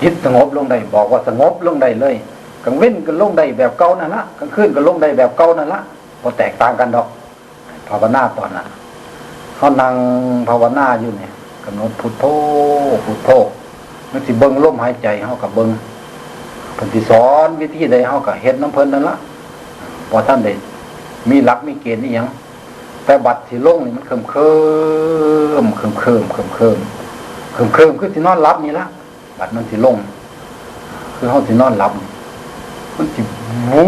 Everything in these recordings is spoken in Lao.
ຈິດສະຫງົບລົງໄດ້ ບອກວ່າສະຫງົບລົງໄດ້ເລີຍ. ກາງເວັນກໍລົງໄດ້ແບບເກົ່ານັ້ນລະ, ກາງຄືນກໍລົງໄດ້ແບບເກົ່ານັ້ນລະ, ບໍ່ແຕກຕ່າງກັນດອກ. ພາວະນາຕອນນັ້ນ ເຮົານັ່ງພາວະນາຢູ່ນີ້ ກຳນົດພຸດໂທ ພຸດໂທ, ມັນຊິເບິ່ງລົມຫາຍໃຈ ເຮົາກໍເບິ່ງ, ເພິ່ນຊິສອນວິທີໃດ ເຮົາກໍເຮັດນຳເພິ່ນນັ້ນລະ, ບໍ່ທັນໄດ້ມີຫຼັກມີເກນອີ່ຫຍັງ. ແຕ່ບັດຊິລົງນີ້ມັນເຄີມໆ ເຄີມໆ ເຄີມໆ ເຄີມໆ ຄືຊິນອນຫຼັບນີ້ລະ. ບັດມັນຊິລົງ ຄືເຮົາຊິນອນຫຼັບ ມັນຊິວູ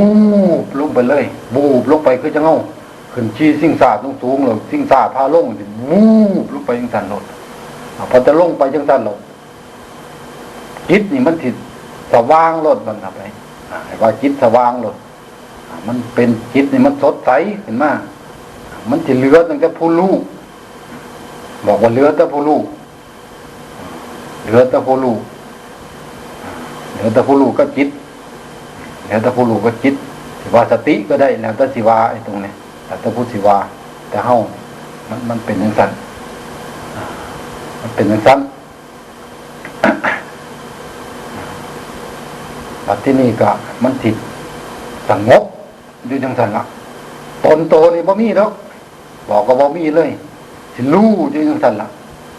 ບລົງໄປເລີຍ, ວູບລົງໄປຄືຈັ່ງເຮົາຂຶ້ນຂີ່ຊິງຊ້າສູງໆ ແລ້ວຊິງຊ້າພາລົງ ຊິວູບລົງໄປຈັ່ງຊັ້ນໂລດ. ອາ ພໍແຕ່ລົງໄປຈັ່ງຊັ້ນໂລດ ຈິດນີ້ມັນຊິສະຫວ່າງໂລດ. ມັນເອົາໄປ ອາ ໃຫ້ວ່າຈິດສະຫວ່າງໂລດ. ອາ ມັນເປັນ ຈິດນີ້ມັນສົດໃສຂຶ້ນມາ, ມັນຊິເຫຼືອຕັ້ງແຕ່ຜູ້ຮູ້, ບອກວ່າເຫຼືອແຕ່ຜູ້ຮູ້ ເຫຼືອແຕ່ຜູ້ຮູ້ ເຫຼືອແຕ່ຜູ້ຮູ້ກັບຈິດ ເຫຼືອແຕ່ຜູ້ຮູ້ກັບຈິດ ຊິວ່າສະຕິກໍໄດ້ ແລ້ວແຕ່ຊິວ່າ. ໄອ້ຕົງນີ້ແລ້ວແຕ່ຜູ້ຊິວ່າ, ແຕ່ເຮົາ ມັນ ມັນເປັນຈັ່ງຊັ້ນ ມັນເປັນຈັ່ງຊັ້ນ. ບັດທີນີ້ກໍມັນຊິສະຫງົບຢູ່ຈັ່ງຊັ້ນລະ, ຕົນໂຕນີ້ບໍ່ມີດອກ. ບອກກໍບໍ່ມີເລີຍ, ຊິຮູ້ຢູ່ຈັ່ງຊັ້ນລະ.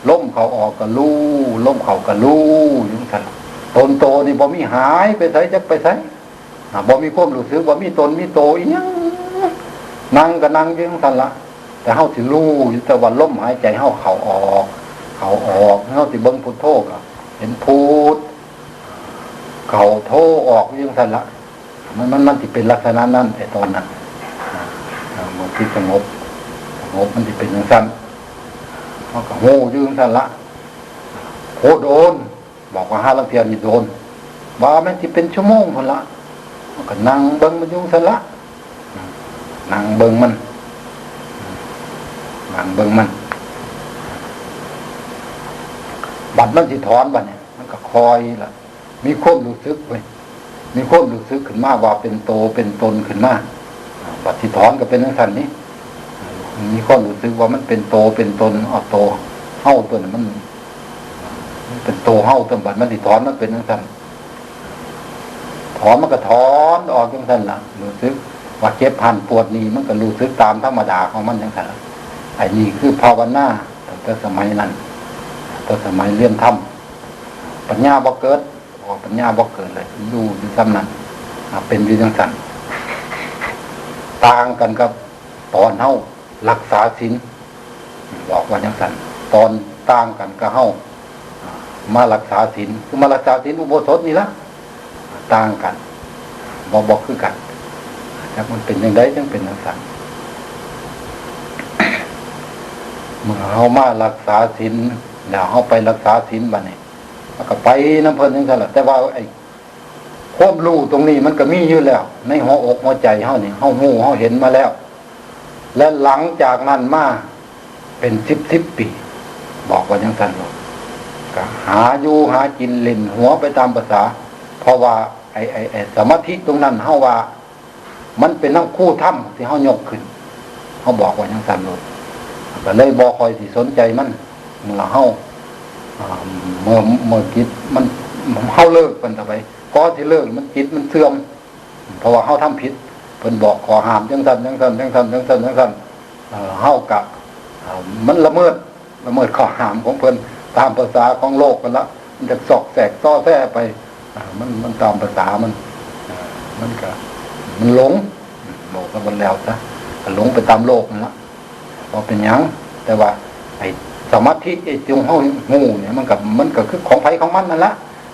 ລົມເຂົ້າອອກກໍຮູ້, ລົມເຂົ້າກໍຮູ້ຢູ່ຈັ່ງຊັ້ນລະ. ຕົນໂຕນີ້ບໍ່ມີຫາຍໄປໃສຈັກໄປໃສ, ອາ ບໍ່ມີຄວາມຮູ້ສຶກວ່າມີຕົນມີໂຕອີ່ຫຍັງ. ນັ່ງກໍນັ່ງຢູ່ຈັ່ງຊັ້ນລະ, ແຕ່ເຮົາຊິຮູ້ຢູ່ແຕ່ວ່າລົມຫາຍໃຈເຮົາເຂົ້າອອກ, ເຂົ້າອອກ. ເຮົາຊິເບິ່ງພຸດໂທກໍເຫັນພຸດເຂົ້າໂທອອກຢູ່ຈັ່ງຊັ້ນລະ. ມັນ ມັນ ມັນຊິເປັນລັກສະນະນັ້ນ ໄອ້ຕອນນັ້ນ ອາ ເມື່ອຈິດສະຫງົບ ສະຫງົບມັນຊິເປັນຈັ່ງຊັ້ນ, ເຮົາກໍຮູ້ຢູ່ຈັ່ງຊັ້ນລະ. ໂຫ ໂດນ ບອກວ່າຫາລາງເທື່ອນີ້ໂດນ ວ່າແມ່ນຊິເປັນຊົ່ວໂມງພຸ້ນລະ, ເຮົາກໍນັ່ງເບິ່ງມັນຢູ່ຊັ້ນລະ ນັ່ງເບິ່ງມັນ ນັ່ງເບິ່ງມັນ. ບັດມັນຊິຖອນ ບັດນີ້ມັນກໍຄ່ອຍລະ ມີຄວາມຮູ້ສຶກເວີຍ, ມີຄວາມຮູ້ສຶກຂຶ້ນມາວ່າເປັນໂຕເປັນຕົນຂຶ້ນມາ. ບັດຊິຖອນກໍເປັນຈັ່ງຊັ້ນນີ້, ມີຄວາມຮູ້ສຶກວ່າມັນເປັນໂຕເປັນຕົນ, ເອົາໂຕເຮົາຕົວນີ້ ມັນ ມັນເປັນໂຕເຮົາຕົວນີ້, ບັດມັນຊິຖອນມັນເປັນຈັ່ງຊັ້ນ. ຖອນມັນກໍຖອນອອກຈັ່ງຊັ້ນລະ, ຮູ້ສຶກວ່າເຈັບຫັ້ນປວດນີ້ ມັນກໍຮູ້ສຶກຕາມທຳມະດາຂອງມັນຈັ່ງຊັ້ນລະ. ໄອ້ນີ້ຄືພາວະນາຕັ້ງແຕ່ສະໄໝນັ້ນ, ແຕ່ສະໄໝຮຽນທຳ ປັນຍາບໍ່ເກີດ. ເພາະວ່າປັນຍາບໍ່ເກີດເລີຍ, ຢູ່ ຢູ່ສ່ຳນັ້ນ, ອາ ເປັນຢູ່ຈັ່ງຊັ້ນ. ຕ່າງກັນກັບຕອນເຮົາລັກສາສິນ, ບອກວ່າຈັ່ງຊັ້ນ. ຕອນ ຕ່າງກັນກັບເຮົາ ອາ ມາລັກສາສິນ, ຄືມາລັກສາສິນອຸໂບສົດນີ້ລະ, ຕ່າງກັນ, ບໍ່ ບໍ່ຄືກັນ. ຈັກມັນເປັນຈັ່ງໃດຈຶ່ງເປັນຈັ່ງຊັ້ນ. ເມື່ອເຮົາມາລັກສາສິນແລ້ວ, ເຮົາໄປລັກສາສິນບັດນີ້ ມັນກໍໄປນຳເພິ່ນຈັ່ງຊັ້ນລະ. ແຕ່ວ່າໄອ້ຄວາມຮູ້ຕົງນີ້ມັນກໍມີຢູ່ແລ້ວໃນຫົວອົກຫົວໃຈເຮົານີ້, ເຮົາຮູ້ເຮົາເຫັນມາແລ້ວ. ແລະ ຫຼັງຈາກນັ້ນມາເປັນສິບສິບປີ, ບອກວ່າຈັ່ງຊັ້ນໂລດ, ກໍຫາຢູ່ຫາກິນ ຫຼິ້ນຫົວໄປຕາມພາສາ. ເພາະວ່າໄອ້ ໄອ້ ໄອ້ສະມາທິຕົງນັ້ນ ເຮົາວ່າ ມັນເປັນນຳຄູທຳທີ່ເຮົາຍົກຂຶ້ນ, ເຮົາບອກວ່າຈັ່ງຊັ້ນໂລດ, ກໍເລີຍບໍ່ຄ່ອຍຊິສົນໃຈມັນ. ເມື່ອເຮົາ ເອີ່ ເມື່ອ ເມື່ອຈິດມັນ ເຮົາເລີກມັນເອົາໄປ, ກໍຊິເລີກ ມັນ ຈິດມັນເສື່ອມ, ເພາະວ່າເຮົາທຳຜິດ, ເພິ່ນບອກຂໍ້ຫ້າມຈັ່ງຊັ້ນ ຈັ່ງຊັ້ນ ຈັ່ງຊັ້ນ ຈັ່ງຊັ້ນ ຈັ່ງຊັ້ນ, ເຮົາກະ ມັນລະເມີດ ລະເມີດຂໍ້ຫ້າມຂອງເພິ່ນ ຕາມພາສາຂອງໂລກຫັ້ນລະ, ມັນຈະຊອກແຊກຊໍແຊະໄປ, ມັນ ມັນຕາມພາສາມັນ, ມັນກະ ມັນຫຼົງ, ບອກກັບມັນແລ້ວຊະ, ກະຫຼົງໄປຕາມໂລກຫັ້ນລະ, ບໍ່ເປັນຫຍັງ. ແຕ່ວ່າໄອ້ສະມາທິ ໄອ້ທີ່ເຮົາຮູ້ນີ້ ມັນກະ ມັນກະຄືຂອງໃຜຂອງມັນຫັ້ນລະ.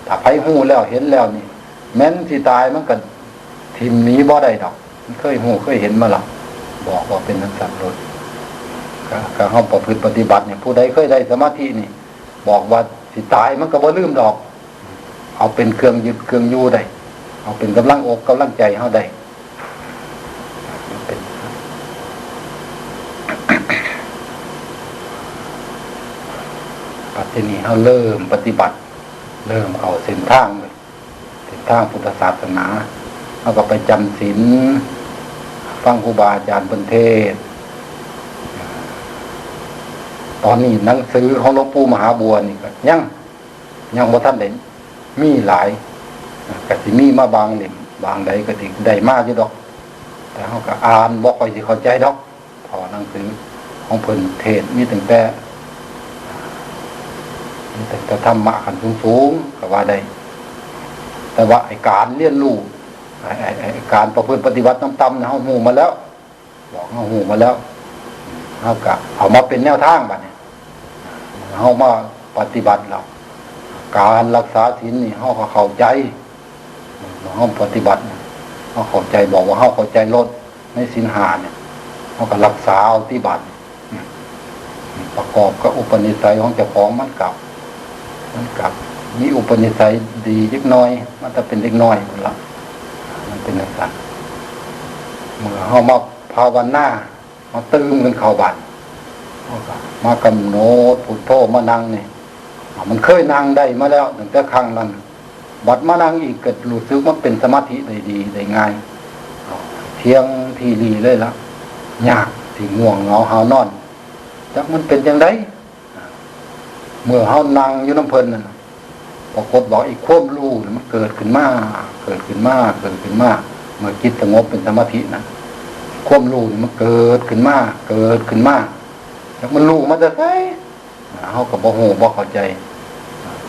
ຖ້າໃຜຮູ້ແລ້ວເຫັນແລ້ວນີ້ ແມ່ນຊິຕາຍມັນກະ ຖິ້ມໜີບໍ່ໄດ້ດອກ, ມັນເຄີຍຮູ້ເຄີຍເຫັນມາລະ, ບອກວ່າເປັນຈັ່ງຊັ້ນໂລດ. ກະ ກະເຮົາປະພຶດປະຕິບັດນີ້ ຜູ້ໃດເຄີຍໄດ້ສະມາທິນີ້ ບອກວ່າຊິຕາຍມັນກໍບໍ່ລືມດອກ, ເອົາເປັນເຄື່ອງຍຶດເຄື່ອງຢູ່ໄດ້, ເອົາເປັນກຳລັງອົກກຳລັງໃຈເຮົາໄດ້. ເປັນ ບັດທີນີ້ເຮົາເລີ່ມປະຕິບັດ, ເລີ່ມເຂົ້າເສັ້ນທາງເລີຍ. ເສັ້ນທາງພຸດທະສາສະໜາ, ເຮົາກໍໄປຈຳສິນ, ຟັງຄູບາອາຈານເພິ່ນເທດ. ຕອນນີ້ໜັງສືຂອງຫຼວງປູ່ມະຫາບົວນີ້ກໍຍັງ ຍັງບໍ່ທັນໄດ້ ມີຫຼາຍ ກະຊິມີມາບາງເຫຼັ້ມ ບາງໃດກະຊິໄດ້ມາຢູ່ດອກ ແຕ່ເຮົາກະອ່ານບໍ່ຄ່ອຍຊິເຂົ້າໃຈດອກ ເພາະວ່າໜັງສືຂອງເພິ່ນເທດມີຕັ້ງແຕ່ ມີຕັ້ງແຕ່ທຳມະຂັ້ນສູງໆ ກະວ່າໄດ້ ແຕ່ວ່າໄອ້ການຮຽນຮູ້ ໄອ້ ໄອ້ ໄອ້ການປະພຶດປະຕິບັດຕ່ຳໆ ເຮົາຮູ້ມາແລ້ວ ບອກເຮົາຮູ້ມາແລ້ວ ເຮົາກະເອົາມາເປັນແນວທາງບາດນີ້ ເຮົາມາປະຕິບັດແລ້ວ ການລັກສາສິນນີ້ເຮົາກະເຂົ້າໃຈ ເຮົາປະຕິບັດ ເຮົາເຂົ້າໃຈ ບອກວ່າເຮົາເຂົ້າໃຈໂລດ ໃນສິນຫ້ານີ້ ເຮົາກະລັກສາເອົາຕິບາດນີ້ ປະກອບກັບອຸປະນິໄສຂອງເຈົ້າຂອງ ມັນກະ ມັນກະມີອຸປະນິໄສດີຈັກໜ້ອຍ ມາແຕ່ເປັນເດັກນ້ອຍພຸ້ນລະ ມັນເປັນຈັ່ງຊັ້ນ ເມື່ອເຮົາມາພາວະນາ ເຮົາຕື່ມກັນເຂົ້າບາດ ເຮົາກະມາກຳນົດພຸດໂທມານັ່ງນີ້ ມັນເຄີຍນັ່ງໄດ້ມາແລ້ວຕັ້ງແຕ່ຄັ້ງນັ້ນ ບັດມານັ່ງອີກກະຮູ້ສຶກວ່າເປັນສະມາທິໄດ້ດີໄດ້ງ່າຍ ທ່ຽງທີລີເລີຍລະ ຍາກຊິງ່ວງເຫງົາຫາວນອນ ຈັກມັນເປັນຈັ່ງໃດ ເມື່ອເຮົານັ່ງຢູ່ນຳເພິ່ນນັ້ນ ປາກົດວ່າອີກຄວາມຮູ້ນີ້ມັນເກີດຂຶ້ນມາ ເກີດຂຶ້ນມາ ເກີດຂຶ້ນມາ ເມື່ອຈິດສະຫງົບເປັນສະມາທິນະ ຄວາມຮູ້ນີ້ມັນເກີດຂຶ້ນມາ ເກີດຂຶ້ນມາ ຈັກມັນຮູ້ມາແຕ່ໃສ ເຮົາກະບໍ່ຮູ້ບໍ່ເຂົ້າໃຈ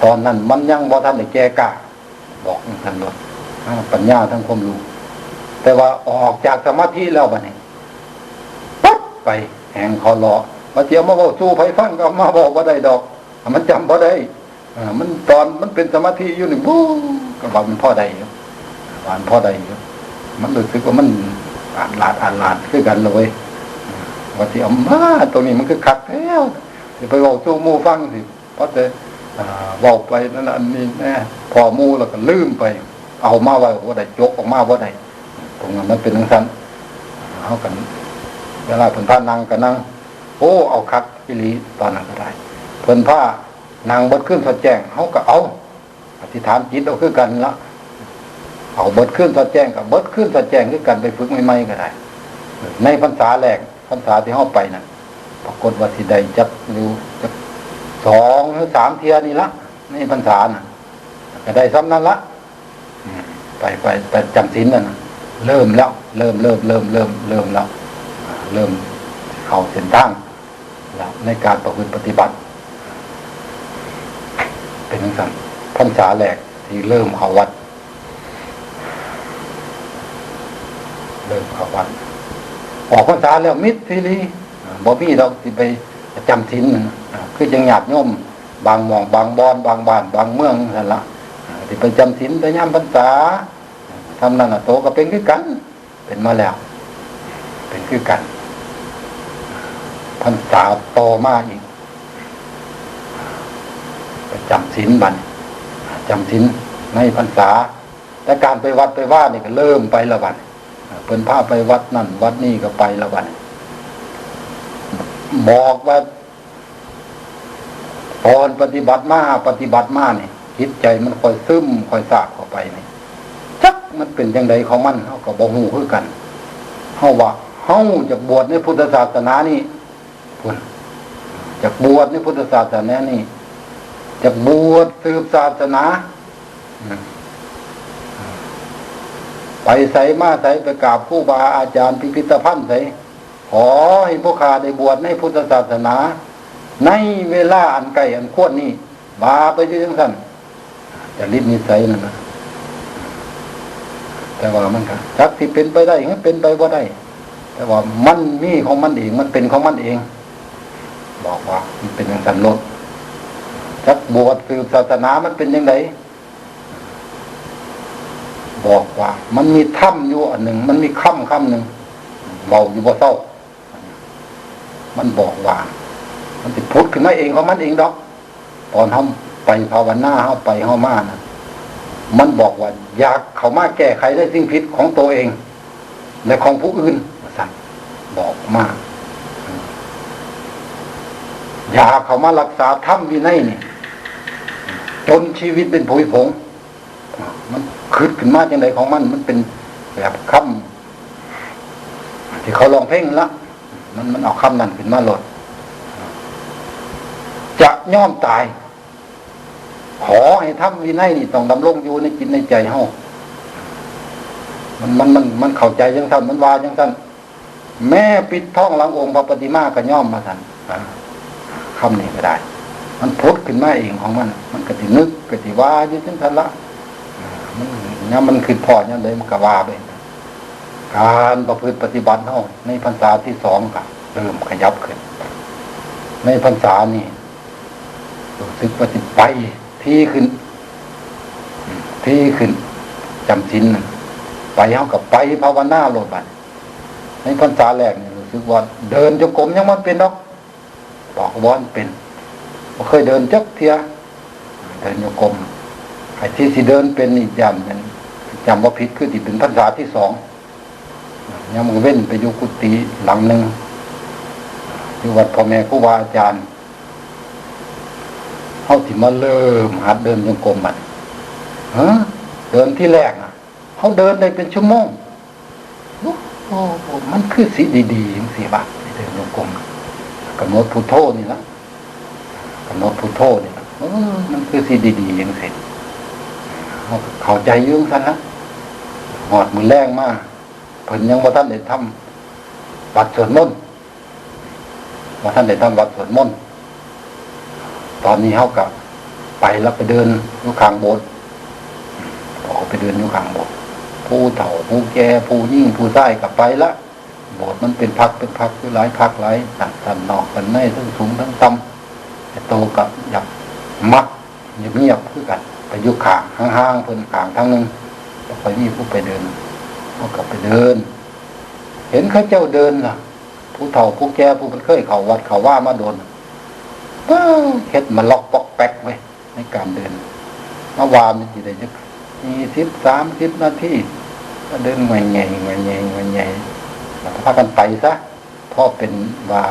ຕອນນັ້ນມັນຍັງບໍ່ທັນໄດ້ແກ່ກ້າ ບອກຈັ່ງຊັ້ນໂລດ ທັງປັນຍາທັງຄວາມຮູ້ ແຕ່ວ່າອອກຈາກສະມາທິແລ້ວບາດນີ້ ປັບ ໄປແຮ່ງເຂົາເລາະ ວ່າຊິເອົາມາເວົ້າສູ່ໃຜຟັງກະເອົາມາເວົ້າບໍ່ໄດ້ດອກ ມັນຈຳບໍ່ໄດ້ ເອີ ມັນຕອນມັນເປັນສະມາທິຢູ່ນີ້ ບູ ກະວ່າມັນພໍໄດ້ຢູ່ ວ່າມັນພໍໄດ້ຢູ່ ມັນຮູ້ສຶກວ່າມັນອາດຫຼາດອາດຫຼາດຄືກັນລະເວີຍ ວ່າຊິເອົາມາ ໂຕນີ້ມັນຄືຄັກແທ້ ຊິໄປເວົ້າສູ່ໝູ່ຟັງຊິ ພໍແຕ່ ເອີ ເວົ້າໄປນັ້ນອັນນີ້ແນ່ ພໍໝູ່ແລ້ວກະລືມໄປ ເອົາມາເວົ້າບໍ່ໄດ້ ຈົກອອກມາບໍ່ໄດ້ ຕົງນັ້ນມັນເປັນຈັ່ງຊັ້ນ ເຮົາກະ ເວລາເພິ່ນພານັ່ງກະນັ່ງ ໂອ້ ເອົາຄັກອີ່ຫຼີ ຕອນນັ້ນກະໄດ້ ເພິ່ນພາ ນັ່ງເບິດຄືນສອດແຈ້ງ ເຮົາກະເອົາ ອະທິຖານຈິດເອົາຄືກັນລະ ເອົາເບິດຄືນສອດແຈ້ງ ກະເບິດຄືນສອດແຈ້ງຄືກັນ ໄປຝຶກໃໝ່ໆກະໄດ້ ໃນພັນສາແລກ ພັນສາທີ່ເຮົາໄປນັ້ນ ປາກົດວ່າຊິໄດ້ຈັກຢູ່ຈັກສອງຫຼືສາມເທື່ອນີ້ລະ ໃນພັນສານັ້ນ ກະໄດ້ສ່ຳນັ້ນລະ ອືມ ໄປ ໄປ ໄປຈຳສິນນັ້ນນະ ເລີ່ມແລ້ວ ເລີ່ມ ເລີ່ມ ເລີ່ມ ເລີ່ມ ເລີ່ມແລ້ວ ເລີ່ມເຂົ້າເສັ້ນທາງ ແລ້ວໃນການປະພຶດປະຕິບັດ ເປັນຈັ່ງຊັ້ນ ພັນສາແລກທີ່ເລີ່ມເຂົ້າວັດ ເລີ່ມເຂົ້າວັດ ອອກພັນສາແລ້ວມິດຊີລີ ບໍ່ມີດອກຊິໄປປະຈຳສິນ ຄືຈັ່ງຍາດໂຍມບາງໝ່ອງບາງບ່ອນ ບາງບ້ານບາງເມືອງຊັ້ນລະ ຊິໄປຈຳສິນແຕ່ຍາມພັນສາ ຊ່ຳນັ້ນລະ ໂຕກະເປັນຄືກັນ ເປັນມາແລ້ວ ເປັນຄືກັນ ພັນສາຕໍ່ມາອີກ ໄປຈຳສິນບາດນີ້ ຈຳສິນໃນພັນສາ ແຕ່ການໄປວັດໄປວານີ້ກະເລີ່ມໄປລະບາດນີ້ ເພິ່ນພາໄປວັດນັ້ນວັດນີ້ກະໄປລະບາດນີ້ ບອກວ່າ ຕອນປະຕິບັດມາ ປະຕິບັດມານີ້ ຈິດໃຈມັນຄ່ອຍຊຶມຄ່ອຍຊາບເຂົ້າໄປນີ້ ຈັກມັນເປັນຈັ່ງໃດຂອງມັນ ເຮົາກະບໍ່ຮູ້ຄືກັນ ເຮົາວ່າເຮົາຢາກບວດໃນພຸດທະສາສະໜານີ້ ພຸ້ນ ຢາກບວດໃນພຸດທະສາສະໜານີ້ ຢາກບວດສືບສາສະໜາ ອືມ ໄປໃສມາໃສ ໄປກາບຄູບາອາຈານ ພິພິທະພັນໃສ ຂໍໃຫ້ພວກຂ້າໄດ້ບວດໃນພຸດທະສາສະໜາ ໃນເວລາອັນໃກ້ອັນຄວນນີ້ ວ່າໄປຢູ່ຈັ່ງຊັ້ນ ຈະລິດນິໄສນັ້ນນະ ແຕ່ວ່າມັນກະຈັກຊິເປັນໄປໄດ້ ຫຼືເປັນໄປບໍ່ໄດ້ ແຕ່ວ່າມັນມີຂອງມັນເອງ ມັນເປັນຂອງມັນເອງ ບອກວ່າມັນເປັນຈັ່ງຊັ້ນໂລດ ຈັກບວດສືບສາສະໜາມັນເປັນຈັ່ງໃດ ບອກວ່າມັນມີທຳຢູ່ອັນໜຶ່ງ ມັນມີຄຳຄຳໜຶ່ງ ເວົ້າຢູ່ບໍ່ເຊົາ ມັນບອກວ່າ ມັນຊິຜຸດຂຶ້ນມາເອງຂອງມັນເອງດອກ ຕອນເຮົາໄປພາວະນາ ເຮົາໄປເຮົາມານະ ມັນບອກວ່າ ຢ່າເຂົ້າມາແກ້ໄຂໃນສິ່ງຜິດຂອງໂຕເອງ ແລະ ຂອງຜູ້ອື່ນ ວ່າຊັ້ນ ບອກມາ ຢ່າເຂົ້າມາຮັກສາທຳວິໄນນີ້ ຈົນຊີວິດເປັນຜຸຍຜົງ ມັນຄຶດຂຶ້ນມາຈັ່ງໃດຂອງມັນ ມັນເປັນແບບຄຳທີ່ເຂົາຮ້ອງເພງນັ້ນລະ ມັນ ມັນເອົາຄຳນັ້ນຂຶ້ນມາໂລດ ຈະຍອມຕາຍ ຂ ຂໍໃຫ້ທຳວິໄນນີ້ຕ້ອງດຳລົງຢູ່ໃນຈິດໃນໃຈເຮົາ. ມັນ ມັນ ມັນ ມັນເຂົ້າໃຈຈັ່ງຊັ້ນ ມັນວ່າຈັ່ງຊັ້ນ. ແມ້ປິດທອງຫຼັງອົງພະປະຕິມາກໍຍອມວ່າຊັ້ນ. ອາ ຄຳນີ້ກໍໄດ້ ມັນຜຸດຂຶ້ນມາເອງຂອງມັນ ມັນກໍຊິນຶກ ກໍຊິວ່າຢູ່ຈັ່ງຊັ້ນລະ. ອາ ມັນ ຍາມມັນຄິດພໍ້ຍາມໃດມັນກໍວ່າໄປ. ການປະພຶດປະຕິບັດເຮົາໃນພັນສາທີສອງກໍເລີ່ມຂະຫຍັບຂຶ້ນ. ໃນພັນສານີ້ ຮູ້ສຶກວ່າຊິໄປຖີ່ຂຶ້ນ ຖີ່ຂຶ້ນ ຈຳສິນນັ້ນ ໄປ ເຮົາກໍໄປພາວະນາໂລດບັດ. ໃນພັນສາແລກນີ້ ຮູ້ສຶກວ່າເດີນຈົງກົມຍັງບໍ່ເປັນດອກ ບອກວ່າບໍ່ເປັນ ບໍ່ເຄີຍເດີນຈັກເທື່ອ ເດີນຈົງກົມ. ໄອ້ທີ່ຊິເດີນເປັນນີ້ ຢ້ານແມ່ນຈຳບໍ່ຜິດ ຄືຊິເປັນພັນສາທີສອງ. ຍັງເວັ້ນໄປຢູ່ກຸຕິຫຼັງໜຶ່ງ ຢູ່ວັດພໍ່ແມ່ຄູບາອາຈານ. ເຮົາຊິມາເລີ່ມຫັດເດີນຈົງກົມບັດ. ເອີ ເດີນທີແລກນະ ເຮົາເດີນໄດ້ເປັນຊົ່ວໂມງ. ໂອ້ ມັນຄືຊິດີໆ ຈັ່ງຊີ້ວະ ເດີນຈົງກົມ. ກຳນົດພຸດໂທນີ້ລະ ກຳນົດພຸດໂທນີ້ລະ. ເອີ ມັນຄືຊິດີໆ ຈັ່ງຊີ້. ເຮົາກໍເຂົ້າໃຈຢູ່ຈັ່ງຊັ້ນລະ. ຮອດມື້ແລງມາ ເພິ່ນຍັງບໍ່ທັນໄດ້ທຳວັດສວດມົນ ບໍ່ທັນໄດ້ທຳວັດສວດມົນ. ຕອນນີ້ເຮົາກໍໄປລະ ໄປເດີນຢູ່ຂ້າງໂບດ. ອອກໄປເດີນຢູ່ຂ້າງໂບດ ຜູ້ເຖົ້າຜູ້ແກ່ ຜູ້ຍິງຜູ້ຊາຍກໍໄປລະ. ໂບດມັນເປັນພັກເປັນພັກ ຢູ່ຫຼາຍພັກຫຼາຍ ທັງຊັ້ນນອກຊັ້ນໃນ ທັງສູງທັງຕ່ຳ. ແຕ່ໂຕກໍຢາກມັກ ງຽບໆ ຄືກັນ ໄປຢູ່ຂ້າງຫ່າງໆ ເພິ່ນຂ້າງທາງໜຶ່ງ ບໍ່ຄ່ອຍມີຜູ້ໄປເດີນ. ເຮົາກໍໄປເດີນ ເຫັນເຂົາເຈົ້າເດີນລະ ຜູ້ເຖົ້າຜູ້ແກ່ ຜູ້ເພິ່ນເຄີຍເຂົ້າວັດເຂົ້າວາມາດົນ ເອີ ເຮັດມາລັອກປອກແປກເວີຍ ໃນການເດີນ. ມາວ່າມັນຊິໄດ້ຈັກ ຊາວ ສາມສິບນາທີ ກໍເດີນງ່ວຍແງ່່ ງ່ວຍແງ່່ ງ່ວຍແງ່່ ແລ້ວກໍພາກັນໄປຊະ. ພໍເປັນວ່າ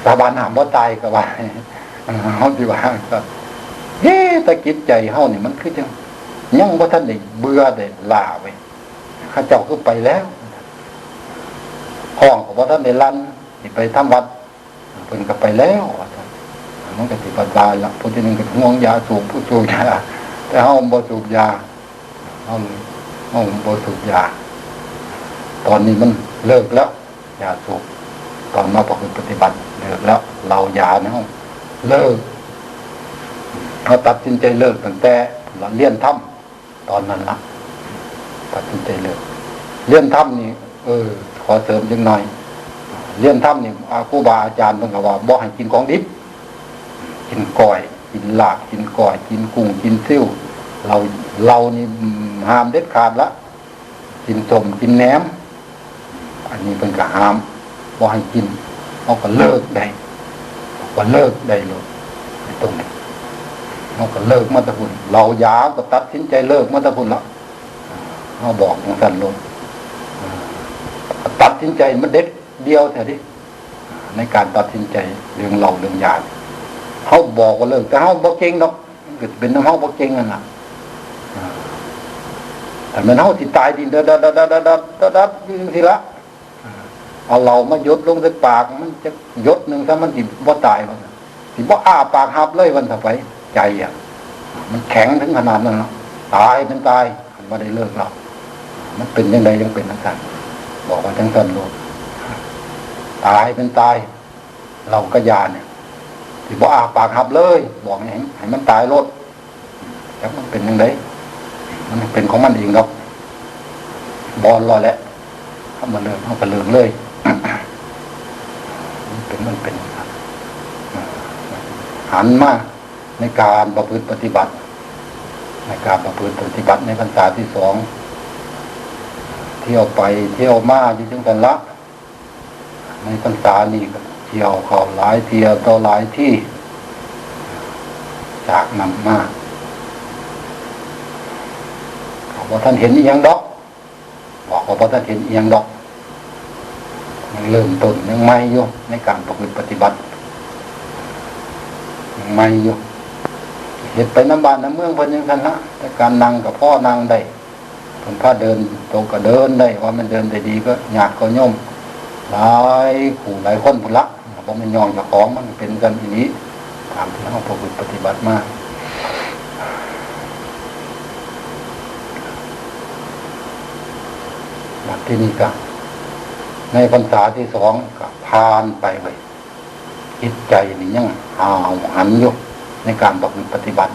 ສາບານນ້ຳບໍ່ຕາຍກໍວ່າ ເຮົາຊິວ່າຊັ້ນ. ເອີ ແຕ່ຈິດໃຈເຮົານີ້ມັນຄືຈັ່ງຍັງບໍ່ທັນໄດ້ເບື່ອໄດ້ລ້າເວີຍ. ເຂົາເຈົ້າຄືໄປແລ້ວ ຫ້ອງກໍບໍ່ທັນໄດ້ລັ່ນ ຊິໄປທຳວັດ ເພິ່ນກໍໄປແລ້ວວ່າຊັ້ນ. ມັນກໍຊິບັດບາຍລະ ຜູ້ທີໜຶ່ງກໍຫ່ວງຢາສູບ ຜູ້ສູບຢາ ແຕ່ເຮົາບໍ່ສູບຢາ. ເຮົາ ເຮົາບໍ່ສູບຢາ. ຕອນນີ້ມັນເລີກແລ້ວ ຢາສູບ. ຕອນມາປະພຶດປະຕິບັດເລີກແລ້ວ ເຫຼົ້າຢານີ້ເຮົາເລີກ. ເຮົາຕັດສິນໃຈເລີກຕັ້ງແຕ່ລຽນທຳຕອນນັ້ນລະ ຕັດສິນໃຈເລີກ. ລຽນທຳນີ້ ເອີ ຂໍເສີມຈັກໜ່ອຍ ລຽນທຳນີ້ ອາ ຄູບາອາຈານເພິ່ນກໍວ່າບໍ່ໃຫ້ກິນຂອງດິບ ກິນກ້ອຍ ກິນລາບ ກິນກ້ອຍ ກິນກຸ້ງ ກິນຊິວ. ເຫຼົ້າ ເຫຼົ້ານີ້ ອືມ ຫ້າມເດັດຂາດລະ ກິນສົ້ມ ກິນແໜມ ອັນນີ້ເພິ່ນກໍຫ້າມ ບໍ່ໃຫ້ກິນ. ເຮົາກໍເລີກໄດ້ ເຮົາກໍເລີກໄດ້ໂລດ ໄອ້ຕົງນີ້ ເຮົາກໍເລີກມາແຕ່ພຸ້ນ. ເຫຼົ້າຢາກໍຕັດສິນໃຈເລີກມາແຕ່ພຸ້ນລະ ເຮົາບອກຈັ່ງຊັ້ນໂລດ. ເອີ ກໍຕັດສິນໃຈມາເດັດດ່ຽວແທ້ເດ ໃນການຕັດສິນໃຈເລື່ອງເຫຼົ້າເລື່ອງຢາ. ເຮົາບອກວ່າເລີກ ແຕ່ເຮົາບໍ່ເກັ່ງດອກ ມັນກໍເປັນນຳເຮົາບໍ່ເກັ່ງນັ້ນລະ. ເອີ ຖ້າແມ່ນເຮົາຊິຕາຍດິນດັດໆ ຢູ່ຈັ່ງຊີ້ລະ ເອົາເຫຼົ້າມາຢົດລົງໃສ່ປາກ ມັນຈັກຢົດໜຶ່ງຊະ ມັນຊິບໍ່ຕາຍບໍ່ ຊິບໍ່ອ້າປາກຮັບເລີຍວ່າຊັ້ນໄປ. ໃຈອະ ມັນແຂງເຖິງຂະໜາດນັ້ນລະ ຕາຍເປັນຕາຍ ຄັນວ່າໄດ້ເລີກເຫຼົ້າ. ມັນເປັນຈັ່ງໃດຈັ່ງເປັນຈັ່ງຊັ້ນ ບອກວ່າຈັ່ງຊັ້ນໂລດ. ຕາຍເປັນຕາຍ ເຫຼົ້າກັບຢານີ້ ຊິບໍ່ອ້າປາກຮັບເລີຍ ບອກໃຫ້ ໃຫ້ມັນຕາຍໂລດ. ຈັກມັນເປັນຈັ່ງໃດ ມັນເປັນຂອງມັນເອງດອກ ບໍ່ລອດແຫຼະ. ເຮົາມາເລີກ ເຮົາກໍເລີກເລີຍ ມັນເປັນ ມັນເປັນ. ອາ ຫັນມາໃນການປະພຶດປະຕິບັດ ໃນການປະພຶດປະຕິບັດໃນພັນສາທີສອງ ທ່ຽວໄປທ່ຽວມາຢູ່ຈັ່ງຊັ້ນລະ. ໃນພັນສານີ້ກໍທ່ຽວເຂົ້າຫຼາຍເທື່ອຕໍ່ຫຼາຍທີ ຈາກນັ້ນມາກໍບໍ່ທັນເຫັນອີ່ຫຍັງດອກ ບອກວ່າບໍ່ທັນເຫັນອີ່ຫຍັງດອກ ຍັງເລີ່ມຕົ້ນ ຍັງໃໝ່ຢູ່ໃນການປະພຶດປະຕິບັດ ຍັງໃໝ່ຢູ່ ເຮັດໄປນຳບ້ານນຳເມືອງເພິ່ນຈັ່ງຊັ້ນລະ. ແຕ່ການນັ່ງກໍພໍນັ່ງໄດ້ ເພິ່ນພາເດີນ ໂຕກໍເດີນໄດ້ ວ່າມັນເດີນໄດ້ດີກໍຍາດກໍໂຍມຫຼາຍຄູ່ຫຼາຍຄົນພຸ້ນລະ. ບໍ່ແມ່ນຍ້ອງເຈົ້າຂອງ ມັນເປັນຈັ່ງຊັ້ນອີ່ຫຼີ ຕາມທີ່ເຮົາປະພຶດປະຕິບັດມາ. ບັດທີນີ້ກະໃນພັນສາທີສອງກະຜ່ານໄປເວີຍ ຈິດໃຈນີ້ຍັງຫ້າວຫັນຢູ່ໃນການປະພຶດປະຕິບັດ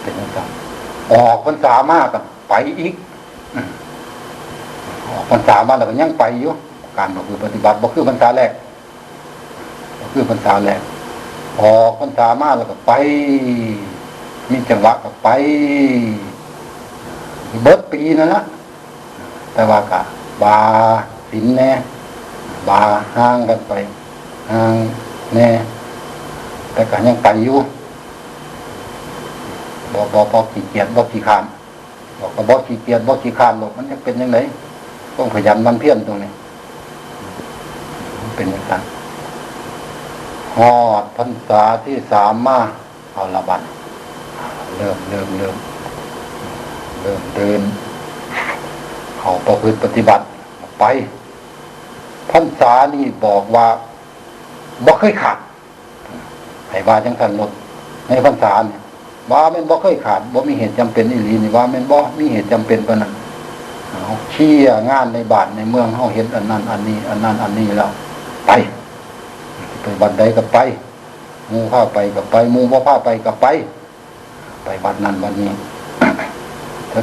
ເປັນຈັ່ງຊັ້ນ. ອອກພັນສາມາກະໄປອີກ ອືມ ອອກພັນສາມາແລ້ວກະຍັງໄປຢູ່ ການປະພຶດປະຕິບັດບໍ່ຄືພັນສາແລກ ບໍ່ຄືພັນສາແລກ. ອອກພັນສາມາແລ້ວກະໄປ ມີຈັງຫວະກະໄປ ເບິດປີນັ້ນລະ ແຕ່ວ່າກະບາສິນແດ່ ບາຫ່າງກັນໄປ ຫ່າງແດ່ ແຕ່ກະຍັງໄປຢູ່ ບໍ່ ບໍ່ ບໍ່ຂີ້ກຽດ ບໍ່ຂີ້ຄ້ານ. ບອກກະບໍ່ຂີ້ກຽດບໍ່ຂີ້ຄ້ານດອກ ມັນຈະເປັນຈັ່ງໃດ ຕ້ອງຂະຫຍັນໝັ່ນພຽນຕົງນີ້ ມັນເປັນຈັ່ງຊັ້ນ. ຮອດພັນສາທີສາມມາ ເອົາລະບັດ ເລີ່ມ ເລີ່ມ ເລີ່ມ ເລີ່ມເດີນເຂົ້າປະພຶດປະຕິບັດໄປ. ພັນສານີ້ບອກວ່າບໍ່ເຄີຍຂາດ ໃຜວ່າຈັ່ງຊັ້ນໂລດ ໃນພັນສານີ້ ວ່າແມ່ນບໍ່ເຄີຍຂາດ ບໍ່ມີເຫດຈຳເປັນອີ່ຫຼີນີ້ ວ່າແມ່ນບໍ່ມີເຫດຈຳເປັນປານນັ້ນ. ເຮົາເຄຍງານໃນບ້ານໃນເມືອງ ເຮົາເຮັດອັນນັ້ນອັນນີ້ ອັນນັ້ນອັນນີ້ແລ້ວ ໄປ ໄປວັດໃດກະໄປ ໝູ່ພາໄປກະໄປ ໝູ່ບໍ່ພາໄປກະໄປ ໄປວັດນັ້ນວັດນີ້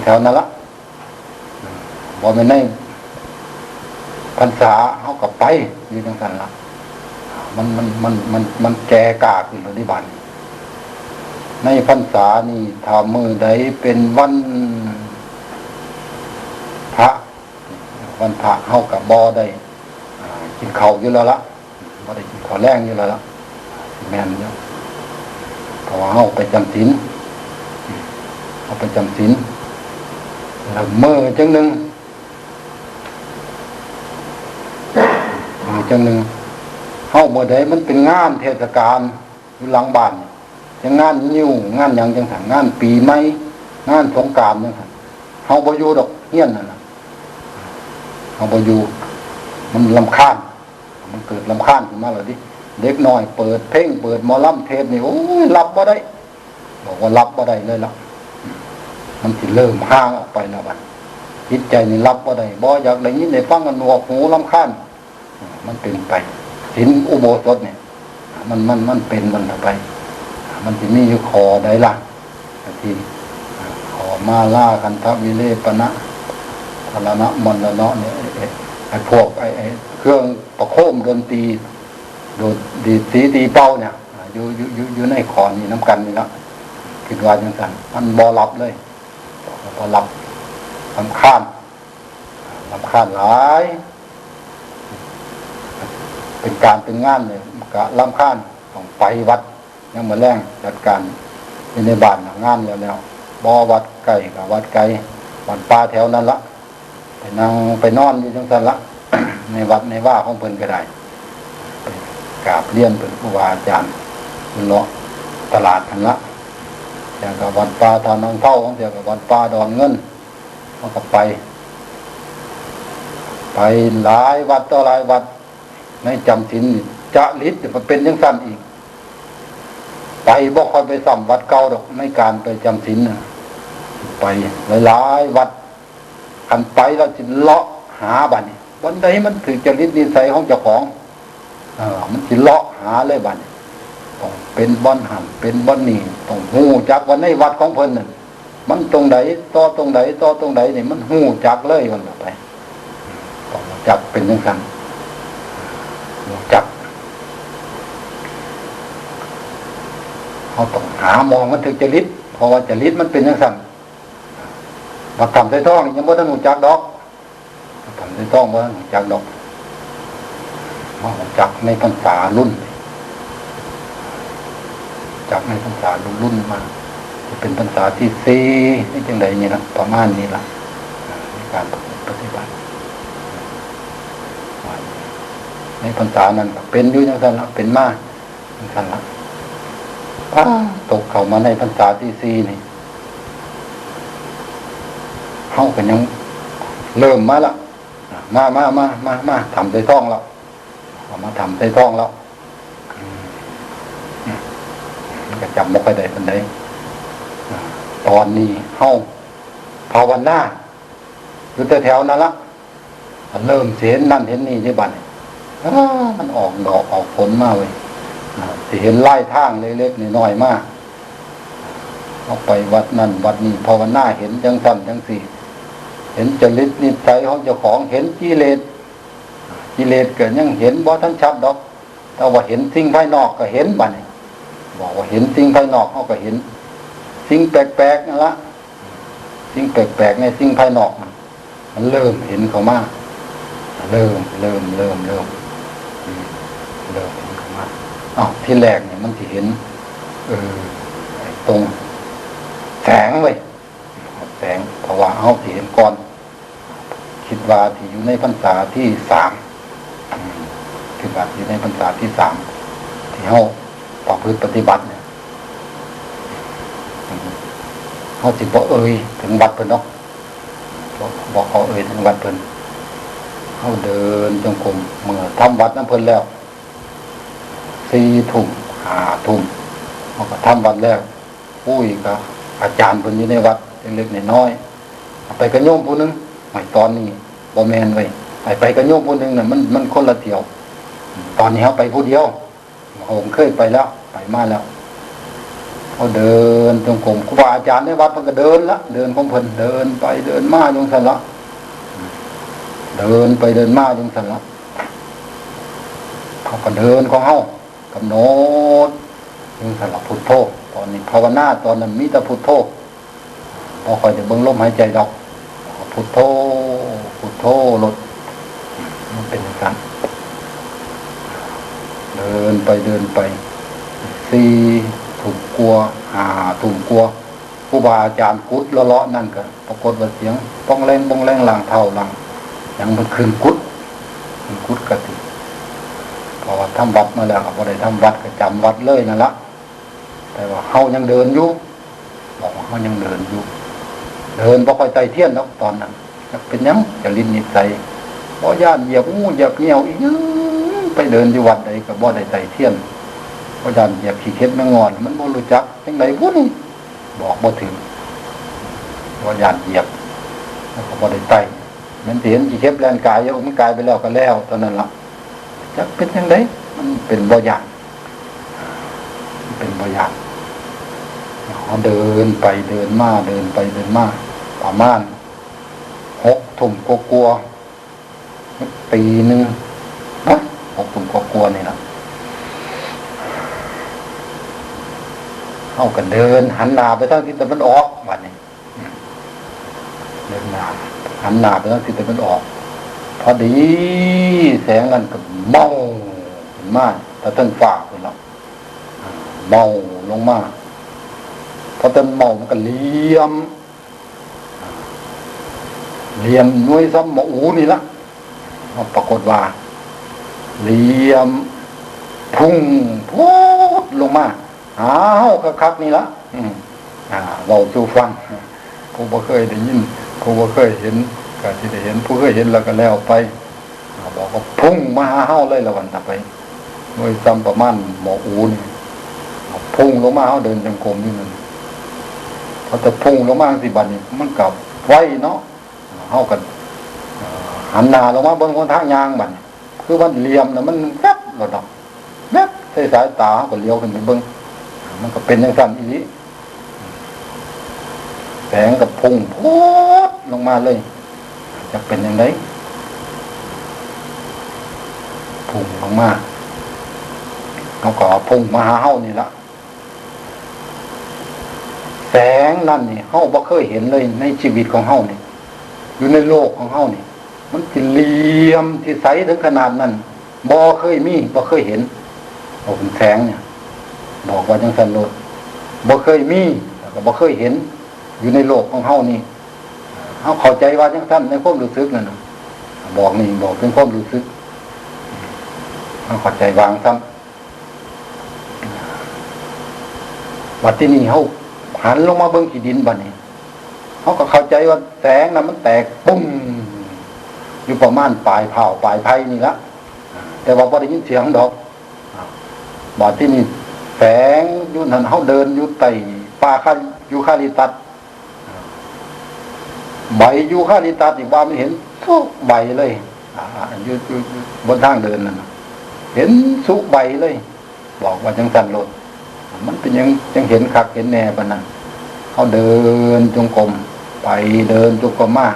ແຖວໆນັ້ນລະ ບໍ່ແມ່ນໃນພັນສາເຮົາກະໄປຢູ່ຈັ່ງຊັ້ນລະ ມັນ ມັນ ມັນ ມັນ ມັນແກ່ກ້າຂຶ້ນແລ້ວເດ້ບາດນີ້. ໃນພັນສານີ້ ຖ້າມື້ໃດເປັນວັນພະ ວັນພະເຮົາກະບໍ່ໄດ້ ອ່າ ກິນເຂົ້າຢູ່ແລ້ວລະ ບໍ່ໄດ້ກິນເຂົ້າແລງຢູ່ແລ້ວລະ ແມ່ນຢູ່ ເພາະວ່າເຮົາໄປຈຳສິນ ເຮົາໄປຈຳສິນ ແລ້ວມື້ຈັ່ງໜຶ່ງ ມື້ຈັ່ງໜຶ່ງ ເຮົາ ມື້ໃດມັນເປັນງານເທດສະການຢູ່ຫຼັງບ້ານ ຈັ່ງງານງິ້ວງານຫຍັງຈັ່ງຊັ້ນ ງານປີໃໝ່ ງານສົງການຈັ່ງຊັ້ນ ເຮົາບໍ່ຢູ່ດອກ ຮຽນນັ້ນນະ ເຮົາບໍ່ຢູ່ ມັນລຳຄານ ມັນເກີດລຳຄານຂຶ້ນມາແລ້ວເດ້. ເດັກນ້ອຍເປີດເພງ ເປີດໝໍລຳເທດນີ້ ໂອ້ຍ ລັບບໍ່ໄດ້ ບອກວ່າລັບບໍ່ໄດ້ເລີຍລະ ມັນຊິເລີ່ມຫ່າງອອກໄປແລ້ວບັດ ຈິດໃຈນີ້ລັບບໍ່ໄດ້ ບໍ່ຢາກໄດ້ຍິນໄດ້ຟັງ ໜວກຫູລຳຄານ. ມັນເປັນໄປ ສິນອຸໂບສົດນີ້ ມັນ ມັນ ມັນເປັນມັນໄປ ມັນຊິມີຢູ່ຂໍ້ໃດລະ ທີ່ ຂໍມາລາ ຄັນທະວິເລປະນະ ທະລະນະ ມອນລະເນາະນີ້ ໄອ້ ໄອ້ ໄອ້ພວກ ໄອ້ ໄອ້ເຄື່ອງປະໂຄມດົນຕີ ໂດດດີດສີຕີເປົ່ານີ້ ຢູ່ ຢູ່ ຢູ່ ຢູ່ໃນຂໍ້ນີ້ນຳກັນນີ້ລະ ຄິດວ່າຈັ່ງຊັ້ນ ມັນບໍ່ລັບເລີຍ ບໍ່ລັບ ລຳຄານ ລຳຄານຫຼາຍ ເປັນການເປັນງານນີ້ກະລຳຄານ ຕ້ອງໄປວັດ ຍາມມື້ແລງຈັດການຢູ່ໃນບ້ານ ງານແລ້ວໆ ບໍ່ວັດໃກ້ກະວັດໄກ ວັດປ່າແຖວນັ້ນລະ ໄປນັ່ງໄປນອນຢູ່ຈັ່ງຊັ້ນລະ ໃນວັດໃນວາຂອງເພິ່ນກະໄດ້ ໄປກາບລຽນເພິ່ນ ຄູບາອາຈານ ຢູ່ເລາະຕະຫຼາດຫັ້ນລະ ແລ້ວກະວັດປ່າທ່ານາງເທົາ ບາງເທື່ອກະວັດປ່າດອນເງິນ ເຮົາກະໄປ ໄປຫຼາຍວັດຕໍ່ຫຼາຍວັດ ໃນຈຳສິນນີ້ ຈະລິດມັນເປັນຈັ່ງຊັ້ນອີກ ໄປບໍ່ຄ່ອຍໄປຊ້ຳວັດເກົ່າດອກ ໃນການໄປຈຳສິນນະ ໄປຫຼາຍໆວັດ ຄັນໄປແລ້ວຊິເລາະຫາບາດນີ້ ບ່ອນໃດມັນຖືກຈະລິດນິໄສຂອງເຈົ້າຂອງ ເອີ ມັນຊິເລາະຫາເລີຍບາດນີ້ ຕ້ອງເປັນບ່ອນຫັ້ນເປັນບ່ອນນີ້ ຕ້ອງຮູ້ຈັກວ່າໃນວັດຂອງເພິ່ນນັ້ນ ມັນຕົງໃດຕໍ່ຕົງໃດຕໍ່ຕົງໃດນີ້ ມັນຮູ້ຈັກເລີຍວ່າໄປ ຕ້ອງຮູ້ຈັກເປັນຈັ່ງຊັ້ນ ຮູ້ຈັກ ເຮົາຕ້ອງຫາໝ່ອງມັນຖືກຈະລິດ ເພາະວ່າຈະລິດມັນເປັນຈັ່ງຊັ້ນ ວັດຖ້ຳໄຊທອງນີ້ຍັງບໍ່ທັນຮູ້ຈັກດອກ ຖ້ຳໄຊທອງບໍ່ຮູ້ຈັກດອກ ມາຮູ້ຈັກໃນພັນສາລຸ້ນ ຈັກໃນພັນສາລຸ້ນໆມາ ຈະເປັນພັນສາທີສີ່ ຫຼືຈັ່ງໃດນີ້ລະ ປະມານນີ້ລະ ໃນການປະຕິບັດ ໃນພັນສານັ້ນກະເປັນຢູ່ຈັ່ງຊັ້ນລະ ເປັນມາ ຈັ່ງຊັ້ນລະ ປາ ຕົກເຂົ້າມາໃນພັນສາທີສີ່ນີ້ ເຮົາກະຍັງເລີ່ມມາລະ ມາ ມາ ມາ ມາ ມາ ຖ້ຳໄຊທອງລະ ເອົາມາຖ້ຳໄຊທອງລະ ອືມ ມັນກະຈຳບໍ່ຄ່ອຍໄດ້ປານໃດ ຕອນນີ້ເຮົາພາວະນາຢູ່ແຖວໆນັ້ນລະ ເລີ່ມຊິເຫັນນັ້ນເຫັນນີ້ເດ້ບັດນີ້. ອ້າ ມັນອອກດອກອອກຜົນມາເວີຍ. ອາ ຊິເຫັນລາຍທາງເລັກໆນ້ອຍໆມາ. ເຮົາໄປວັດນັ້ນວັດນີ້ ພາວະນາເຫັນຈັ່ງຊັ້ນຈັ່ງຊີ້ ເຫັນຈະລິດນິໄສຂອງເຈົ້າຂອງ ເຫັນກິເລດ. ກິເລດກໍຍັງເຫັນບໍ່ທັນຊັດດອກ ແຕ່ວ່າເຫັນສິ່ງພາຍນອກກໍເຫັນ. ບັດນີ້ບອກວ່າເຫັນສິ່ງພາຍນອກ ເຮົາກໍເຫັນສິ່ງແປກໆນັ້ນລະ. ສິ່ງແປກໆໃນສິ່ງພາຍນອກນັ້ນ ມັນເລີ່ມເຫັນເຂົ້າມາ ເລີ່ມ ເລີ່ມ ເລີ່ມ ເລີ່ມ ເລີ່ມເຫັນເຂົ້າມາ. ເອົ້າ ທີແລກນີ້ມັນຊິເຫັນ ເອີ ໄອ້ຕົງແສງເວີຍ ແສງ ເພາະວ່າເຮົາຊິເຫັນກ່ອນ. ຄິດວ່າຊິຢູ່ໃນພັນສາທີສາມ ອືມ ຄິດວ່າຊິຢູ່ໃນພັນສາທີສາມ ທີ່ເຮົາປະພຶດປະຕິບັດນີ້ ອືມ ເຮົາຊິບໍ່ເອີ່ຍເຖິງວັດເພິ່ນດອກ ບໍ່ ບໍ່ຂໍເອີ່ຍເຖິງວັດເພິ່ນ. ເຮົາເດີນຈົງກົມ ເມື່ອທຳວັດນຳເພິ່ນແລ້ວ ສີ່ທຸ່ມ ຫ້າທຸ່ມ ເຮົາກໍທຳວັດແລ້ວ ຄຸຍກັບອາຈານເພິ່ນຢູ່ໃນວັດເລັກໆນ້ອຍໆ ໄປກັບໂຍມຜູ້ໜຶ່ງ. ໂອ້ຍ ຕອນນີ້ບໍ່ແມ່ນເວີຍ ໄປ ໄປກັບໂຍມຜູ້ໜຶ່ງນະ ມັນ ມັນຄົນລະທ່ຽວ. ຕອນນີ້ເຮົາໄປຜູ້ດຽວ ເຮົາເຄີຍໄປແລ້ວ ໄປມາແລ້ວ. ເຮົາເດີນຈົງກົມ ຄູບາອາຈານໃນວັດເພິ່ນກໍເດີນລະ ເດີນຂອງເພິ່ນ ເດີນໄປເດີນມາຢູ່ຊັ້ນລະ ເດີນໄປເດີນມາຢູ່ຊັ້ນລະ. ເຮົາກໍເດີນຂອງເຮົາ ກຳນົດຢູ່ຊັ້ນລະ ພຸດໂທ. ຕອນນີ້ພາວະນາຕອນນັ້ນມີແຕ່ພຸດໂທ ບໍ່ຄ່ອຍໄດ້ເບິ່ງລົມຫາຍໃຈດອກ ພຸດໂທ ພຸດໂທໂລດ. ມັນເປັນຈັ່ງຊັ້ນ ເດີນໄປເດີນໄປ ສີ່ທຸ່ມກວ່າ ຫ້າທຸ່ມກວ່າ ຄູບາອາຈານກຸດເລາະໆນັ້ນກໍ ປາກົດວ່າສຽງປ່ອງແຫຼງປ່ອງແຫຼງ ລ້າງເທົ້າລ້າງຫຍັງ ເພິ່ນຂຶ້ນກຸດ ຂຶ້ນກຸດກະຕິ. ເພາະວ່າທຳວັດມາແລ້ວກໍບໍ່ໄດ້ທຳວັດ ກໍຈຳວັດເລີຍນັ້ນລະ. ແຕ່ວ່າເຮົາຍັງເດີນຢູ່ ບອກວ່າເຮົາຍັງເດີນຢູ່ ເດີນບໍ່ຄ່ອຍໄຕ້ທຽນດອກຕອນນັ້ນ. ຈັກເປັນຫຍັງ ຈະລິດນິໄສ ບໍ່ຢ້ານຢຽບງູຢຽບງຽວອີ່ຫຍັງ. ໄປເດີນຢູ່ວັດໃດກໍບໍ່ໄດ້ໄຕ້ທຽນ ບໍ່ຢ້ານຢຽບຂີ້ເຂັບແມງງອດ ມັນບໍ່ຮູ້ຈັກ ຈັ່ງໃດບຸນີ້ ບອກບໍ່ຖືກ ບໍ່ຢ້ານຢຽບ ແລ້ວກໍບໍ່ໄດ້ໄຕ້. ແມ່ນຊິເຫັນຂີ້ເຂັບແລ່ນກາຍຢູ່ ມັນກາຍໄປແລ້ວກໍແລ້ວເທົ່ານັ້ນລະ. ຈັກເປັນຈັ່ງໃດ ມັນເປັນບໍ່ຢ້ານ ມັນເປັນບໍ່ຢ້ານ. ເຮົາເດີນໄປເດີນມາ ເດີນໄປເດີນມາ ປະມານຫົກທຸ່ມກວ່າໆ ຕີໜຶ່ງ ຫົກທຸ່ມກວ່າໆນີ້ລະ ເຮົາກໍເດີນຫັນໜ້າໄປທາງທິດຕາເວັນອອກ. ບັດນີ້ ເດີນໜ້າ ຫັນໜ້າໄປທາງທິດຕາເວັນອອກ ພໍດີແສງນັ້ນກໍເມົ້າຂຶ້ນມາແຕ່ເທິງຟ້າພຸ້ນລະ ເມົ້າລົງມາ. ພໍເຖິງເມົ້າມັນກໍຫຼຽມ ຫຼຽມໜ່ວຍສ່ຳໝໍອູນີ້ລະ ປາກົດວ່າຫຼຽມພຸ່ງໂພດລົງມາຫາເຮົາຄັກໆນີ້ລະ. ອືມ ອ່າ ເວົ້າສູ່ຟັງ ຜູ້ບໍ່ເຄີຍໄດ້ຍິນ ຜູ້ບໍ່ເຄີຍເຫັນກໍຊິໄດ້ເຫັນ ຜູ້ເຄີຍເຫັນແລ້ວກໍແລ້ວໄປ. ບອກວ່າພຸ່ງມາຫາເຮົາເລີຍລະ ວ່າໄປໜ່ວຍສ່ຳປະມານໝໍອູນີ້ ພຸ່ງລົງມາ ເຮົາເດີນຈົງກົມຢູ່ນັ້ນ ພໍແຕ່ພຸ່ງລົງມາຈັ່ງຊີ້ ບັດນີ້ມັນກໍໄວເນາະ ເຮົາກໍ ເອີ ຫັນໜ້າລົງມາເບິ່ງຫົນທາງຍ່າງ ບັດນີ້ຄືມັນຫຼຽມນະ ມັນແວັບໂລດເນາະ ແວັບໃສ່ສາຍຕາ ເຮົາກໍຫຼຽວຂຶ້ນໄປເບິ່ງ ມັນກໍເປັນຈັ່ງຊັ້ນອີ່ຫຼີ. ແສງກໍພຸ່ງໂພດລົງມາເລີຍ ຈັກເປັນຈັ່ງໃດ ພຸ່ງລົງມາ ເຮົາກໍວ່າພຸ່ງມາຫາເຮົານີ້ລະ. ແສງນັ້ນນີ້ເຮົາບໍ່ເຄີຍເຫັນເລີຍໃນຊີວິດຂອງເຮົານີ້ ຢູ່ໃນໂລກຂອງເຮົານີ້ ມັນຊິຫຼຽມຊິໃສເຖິງຂະໜາດນັ້ນ ບໍ່ເຄີຍມີ ບໍ່ເຄີຍເຫັນ. ເວົ້າເປັນແສງນີ້ ບອກວ່າຈັ່ງຊັ້ນໂລດ ບໍ່ເຄີຍມີ ແລ້ວກໍບໍ່ເຄີຍເຫັນຢູ່ໃນໂລກຂອງເຮົານີ້. ເຮົາເຂົ້າໃຈວ່າຈັ່ງຊັ້ນ ໃນຄວາມຮູ້ສຶກນັ້ນນະ ບອກນີ້ ບອກເປັນຄວາມຮູ້ສຶກ ເຮົາເຂົ້າໃຈວ່າຈັ່ງຊັ້ນ. ບັດທີນີ້ເຮົາຫັນລົງມາເບິ່ງຂີ້ດິນ ບັດນີ້ເຮົາກໍເຂົ້າໃຈວ່າແສງນະມັນແຕກປຸ້ງຢູ່ປະມານປາຍພ້າວປາຍໄຜ່ນີ້ລະ ແຕ່ວ່າບໍ່ໄດ້ຍິນສຽງດອກ. ບັດທີນີ້ແສງຢູ່ຫັ້ນ ເຮົາເດີນຢູ່ໃຕ້ປ່າຄາ ຢູຄາລິຕັດ ໃບຢູຄາລິຕັດນີ້ວ່າມັນເຫັນທຸກໃບເລີຍ ຢູ່ ຢູ່ ຢູ່ບົນທາງເດີນນັ້ນນະ ເຫັນສຸໃບເລີຍ ບອກວ່າຈັ່ງຊັ້ນໂລດ. ມັນເປັນຫຍັງຈັ່ງເຫັນຄັກເຫັນແນ່ປານນັ້ນ? ເຮົາເດີນຈົງກົມໄປເດີນຈົງກົມມາ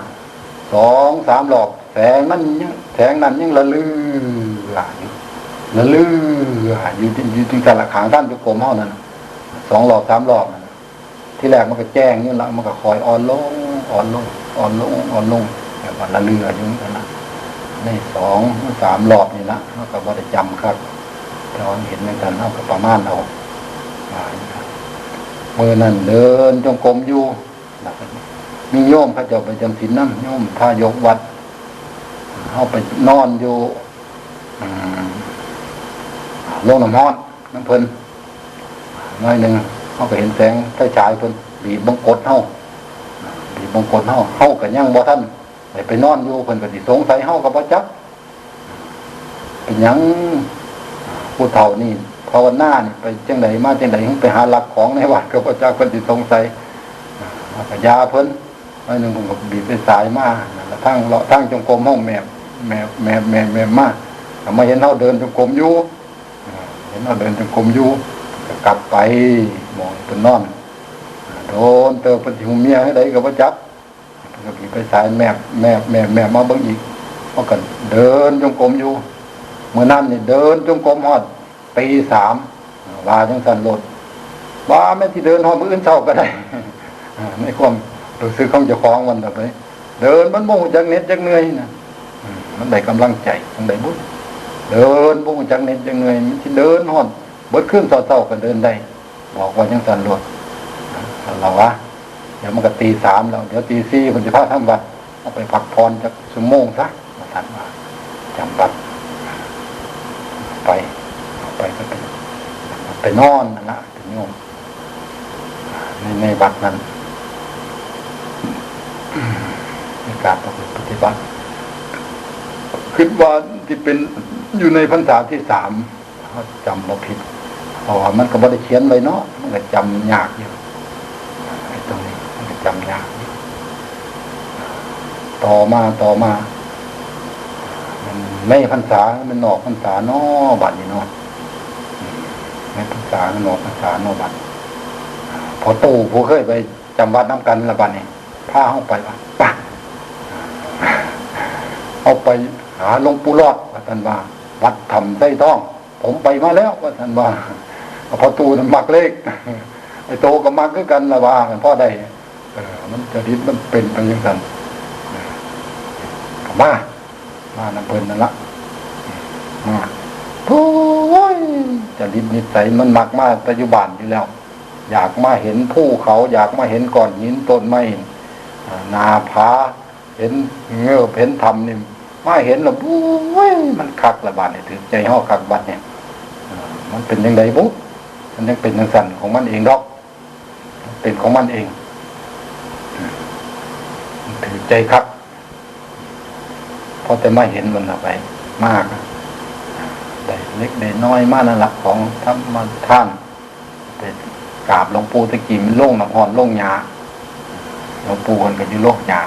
ສອງສາມລອບ ແສງນັ້ນຍັງ ແສງນັ້ນຍັງລະລືອາຢູ່ ລະລືອາຢູ່ ຢູ່ຈັ່ງຊັ້ນລະ ຂ້າງທາງຈົງກົມເຮົານັ້ນນະ ສອງລອບສາມລອບນັ້ນນະ. ທີແລກມັນກໍແຈ້ງຢູ່ລະ ມັນກໍຄ່ອຍອ່ອນລົງ ອ່ອນລົງ ອ່ອນລົງ ອ່ອນລົງ ແບບວ່າລະລືອາຢູ່ນັ້ນນະ. ໃນສອງສາມລອບນີ້ລະ ເຮົາກໍບໍ່ໄດ້ຈຳຄັກ ແຕ່ວ່າເຫັນຈັ່ງຊັ້ນ ເຮົາກໍປະມານເອົາ. ມື້ນັ້ນເດີນຈົງກົມຢູ່ ແລ້ວກໍມີໂຍມເຂົາເຈົ້າໄປຈຳສິນນຳ ໂຍມທາຍົກວັດ ເຮົາໄປນອນຢູ່ ອາ ໂລງນ້ຳຮ້ອນນຳເພິ່ນໜ້ອຍໜຶ່ງ ເຮົາກໍເຫັນແສງໄຟສາຍເພິ່ນບີບບັງກົດເຮົາ ບີບບັງກົດເຮົາ ເຮົາກໍຍັງບໍ່ທັນໄດ້ໄປນອນຢູ່ ເພິ່ນກໍຊິສົງໄສເຮົາກໍບໍ່ຈັກ ເປັນຫຍັງຜູ້ເຖົ້ານີ້ພາວະນານີ້ໄປຈັ່ງໃດມາຈັ່ງໃດ ໄປຫາລັກຂອງໃນວັດກໍບໍ່ຈັກ ເພິ່ນຊິສົງໄສ. ເຮົາກໍຢ່າເພິ່ນ ໜ້ອຍໜຶ່ງເພິ່ນກໍບີບໄຟສາຍມາ ແລ້ວທາງເລາະທາງຈົງກົມເຮົາແມບ ແມບ ແມບ ແມບ ແມບມາ ກໍມາເຫັນເຮົາເດີນຈົງກົມຢູ່ ເຫັນເຮົາເດີນຈົງກົມຢູ່ ກໍກັບໄປໝ່ອງເພິ່ນນອນ. ໂດນເຕີບເພິ່ນຊິຫຸ້ມເມຍໃຫ້ໃດກໍບໍ່ຈັກ ເພິ່ນກໍບີບໄຟສາຍແມບ ແມບ ແມບ ແມບມາເບິ່ງອີກ ເຮົາກໍເດີນຈົງກົມຢູ່. ມື້ນັ້ນນີ້ເດີນຈົງກົມຮອດ ຕີສາມ ວ່າຈັ່ງຊັ້ນໂລດ ວ່າແມ່ນຊິເດີນຮອດມື້ອື່ນເຊົ້າກໍໄດ້ ໃນຄວາມຮູ້ສຶກຂອງເຈົ້າຂອງມັນແບບນີ້ ເດີນມັນບໍ່ຮູ້ຈັກເໜັດຈັກເມື່ອຍນະ ມັນໄດ້ກຳລັງໃຈຈັ່ງໃດບຸ ເດີນບໍ່ຮູ້ຈັກເໜັດຈັກເມື່ອຍ ມັນຊິເດີນຮອດເບິດຄືນເຊົ້າໆກໍເດີນໄດ້ ບອກວ່າຈັ່ງຊັ້ນໂລດ. ລາວວ່າ ດຽວມັນກໍຕີສາມແລ້ວ ດຽວຕີສີ່ເພິ່ນຊິພາທຳວັດ ເອົາໄປພັກຜ່ອນຈັກຊົ່ວໂມງຊະ ວ່າຊັ້ນວ່າ ຈຳວັດ ໄປ ໄປກໍໄປ ໄປນອນນັ້ນລະ ເປັນໂຍມ ໃນ ໃນວັດນັ້ນ ໃນການປະພຶດປະຕິບັດ ຄິດວ່າຊິເປັນຢູ່ໃນພັນສາທີສາມ ເຮົາຈຳບໍ່ຜິດ ເພາະວ່າມັນກໍບໍ່ໄດ້ຂຽນໄວ້ເນາະ ມັນກໍຈຳຍາກຢູ່ ໄອ້ຕົງນີ້ມັນກໍຈຳຍາກຢູ່. ຕໍ່ມາ ຕໍ່ມາ ແມ່ນໃນພັນສາ ແມ່ນນອກພັນສາເນາະ ບັດນີ້ເນາະ ໃນພັນສາ ນອກພັນສາເນາະ ບັດ ພໍ່ຕູ້ຜູ້ເຄີຍໄປຈຳວັດນຳກັນລະ ບັດນີ້ພາເຮົາໄປ ວ່າ ໄປ ເຮົາໄປຫາຫຼວງປູ່ຫຼອດ ວ່າຊັ້ນວ່າ ວັດຖ້ຳໄຊທອງ ຜົມໄປມາແລ້ວ ວ່າຊັ້ນວ່າ ພໍ່ຕູ້ນັ້ນມັກເລກ ໄອ້ໂຕກໍມັກຄືກັນລະວ່າ ພໍໄດ້ ເອີ ມັນຈະດິດ ມັນເປັນໄປຈັ່ງຊັ້ນ ເອີ ກໍມາ ມານຳເພິ່ນນັ້ນລະ ມາ ໂອ້ຍ ຈະດິດນິໄສມັນມັກມາແຕ່ຢູ່ບ້ານຢູ່ແລ້ວ ຢາກມາເຫັນພູເຂົາ ຢາກມາເຫັນກ້ອນຫີນຕົ້ນໄມ້ ໜ້າຜາ ເຫັນເງີບເຫັນຖ້ຳນີ້ ມາເຫັນແລ້ວ ໂອ້ຍ ມັນຄັກລະບາດນີ້ ຖືກໃຈເຮົາຄັກບັດນີ້ ເອີ ມັນເປັນຈັ່ງໃດບຸ ມັນຍັງເປັນຈັ່ງຊັ້ນຂອງມັນເອງດອກ ເປັນຂອງມັນເອງ ເອີ ມັນຖືກໃຈຄັກ ພໍແຕ່ມາເຫັນມັນລະໄປ ມາກໍໄດ້ເລັກໄດ້ນ້ອຍມານັ້ນລະ ຂອງທຳມະທານ ໄປກາບຫຼວງປູ່ ແຕ່ກີ້ມັນໂລງນ້ຳຮ້ອນໂລງຫຍ້າ ຫຼວງປູ່ເພິ່ນກໍຢູ່ໂລງຫຍ້າ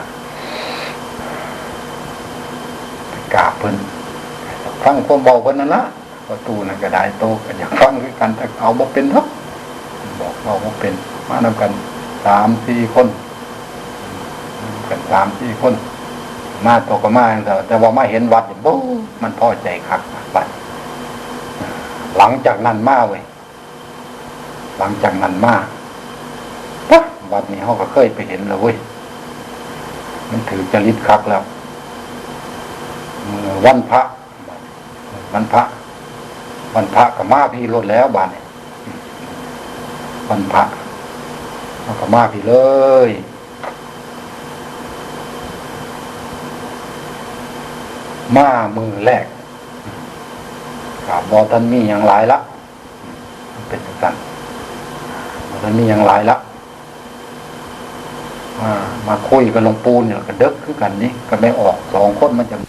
ໄປກາບເພິ່ນ ຟັງຄວາມເວົ້າເພິ່ນນັ້ນລະ ພໍ່ຕູ້ນັ້ນກໍໄດ້ ໂຕກໍຢາກຟັງຄືກັນ ແຕ່ເອົາບໍ່ເປັນດອກ ບອກເວົ້າບໍ່ເປັນ ມານຳກັນສາມສີ່ຄົນ ມານຳກັນສາມສີ່ຄົນ ມາໂຕກໍມາຈັ່ງຊັ້ນ ແຕ່ວ່າມາເຫັນວັດນີ້ ໂອ້ ມັນພໍໃຈຄັກບັດ ຫຼັງຈາກນັ້ນມາເວີຍ ຫຼັງຈາກນັ້ນມາ ປະ ວັດນີ້ເຮົາກໍເຄີຍໄປເຫັນແລ້ວເວີຍ ມັນຖືກຈະລິດຄັກແລ້ວ ມື້ວັນພະ ວັນພະ ວັນພະກໍມາພີ້ໂລດແລ້ວບາດນີ້ ວັນພະ ເຮົາກໍມາພີ້ເລີຍ ມາມື້ແລກ ກໍບໍ່ທັນມີຫຍັງຫຼາຍລະ ມັນເປັນຈັ່ງຊັ້ນ ບໍ່ໄດ້ມີຫຍັງຫຼາຍລະ ມາ ມາຄຸຍກັບຫຼວງປູ່ນີ້ລະ ກໍເດິກຄືກັນນີ້ ກໍໄດ້ອອກສອງຄົນມາຈາກ